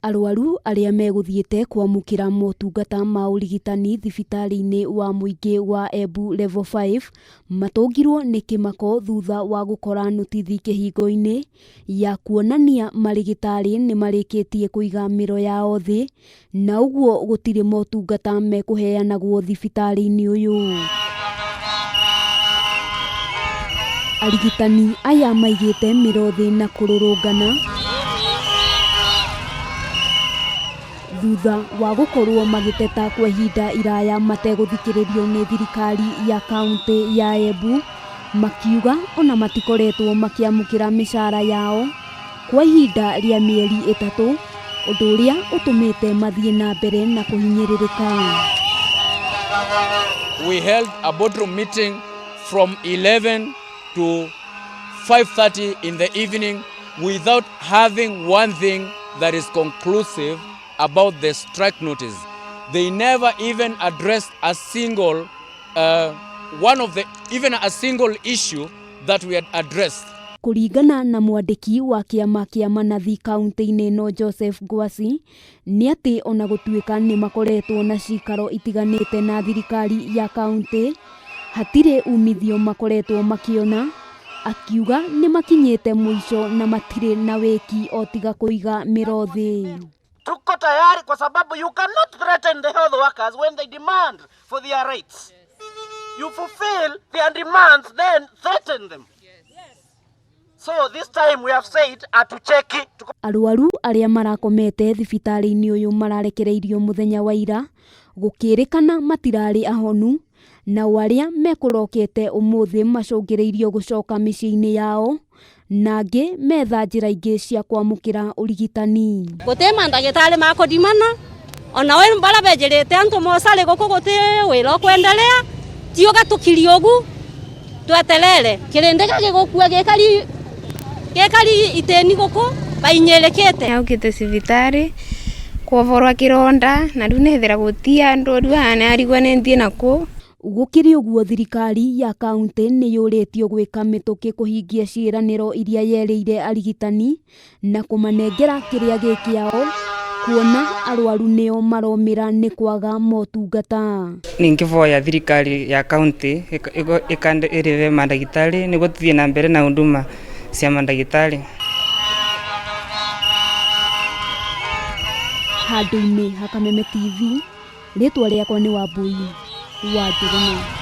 Arwaru arĩa megũthiĩte kwamũkĩra motungata ma ũrigitani thibitarĩ-inĩ wa mũingĩ wa Embu Level 5 matũngirwo nĩ kĩmako thutha wa gũkora nũtithi kĩhingo-inĩ ya kuonania marĩgĩtarĩ nĩmarĩkĩtie kũiga mĩro yao thĩ na ũguo gũtirĩ motungata mekũheanagwo thibitarĩ-inĩ ũyũ. Arigitani aya maigĩte mĩro thĩ na kũrũrũngana thutha wa gũkorwo magĩteta kwa ihinda iraya mategũthikĩrĩrio nĩ thirikari ya kauntĩ ya Embu, makiuga ona matikoretwo makĩamũkĩra mĩcara yao kwa ihinda rĩa mĩeri 3, ũndũ ũrĩa ũtũmĩte mathiĩ na mbere na kũhinyĩrĩrĩka. We held a boardroom meeting from 11 to 5:30 in the evening without having one thing that is conclusive about the strike notice. They never even addressed a single one of the even a single issue that we had addressed. Kũringana na mwandĩki wa kĩama kĩa Manathi kaunti-inĩ ĩno Joseph Ngwasi, nĩ atĩ ona gũtuĩka nĩ makoretwo na cikaro itiganĩte na thirikari ya kaunti, hatirĩ umithio makoretwo makĩona, akiuga nĩ makinyĩte mũico na matirĩ na wĩki o tiga kũiga mĩro thĩ. Tuko tayari kwa sababu you cannot threaten the health workers when they demand for their rights. You fulfill their demands, then threaten them. So this time we have said atucheki. Arwaru arĩa marakomete thibitarĩ-inĩ ũyũ mararekereirio mũthenya wa ira, gũkĩrĩkana matirarĩ ahonu, nao arĩa mekũrokete ũmũthĩ macũngĩrĩirio gũcoka mĩciĩ-inĩ yao, na angĩ metha njĩra ingĩ cia kwamũkĩra ũrigitani. Gũtĩ mandagĩtarĩ makũthimana ona we bara benjĩrĩte antũ mocarĩ gũkũ gũtĩ wĩra ũkwendelea tiũga tũkirie ũgu tweterere kĩrĩndĩ gagĩgũkua gĩkari itĩni gũkũ bainyĩrĩkĩte. Aukite cibitari kuovorwa kironda na riu nethira gutia andu riu aya arigwa nenthie naku. Gũkĩrĩ ũguo thirikari ya kaunti nĩ yũrĩtio gwĩka mĩtũkĩ kũhingia ciĩranĩro iria yerĩire arigitani na kũmanengera kĩrĩa gĩ kĩao, kuona arwaru nĩo maromĩra nĩ kwaga motungata. Ningivoya thirikari ya kaunti ikande irive mandagitari niguo tuthie na mbere na huduma cia mandagitari. Handũ-inĩ ha Kameme TV, rĩtwa rĩakwa nĩ Wambui wa Njũgũna.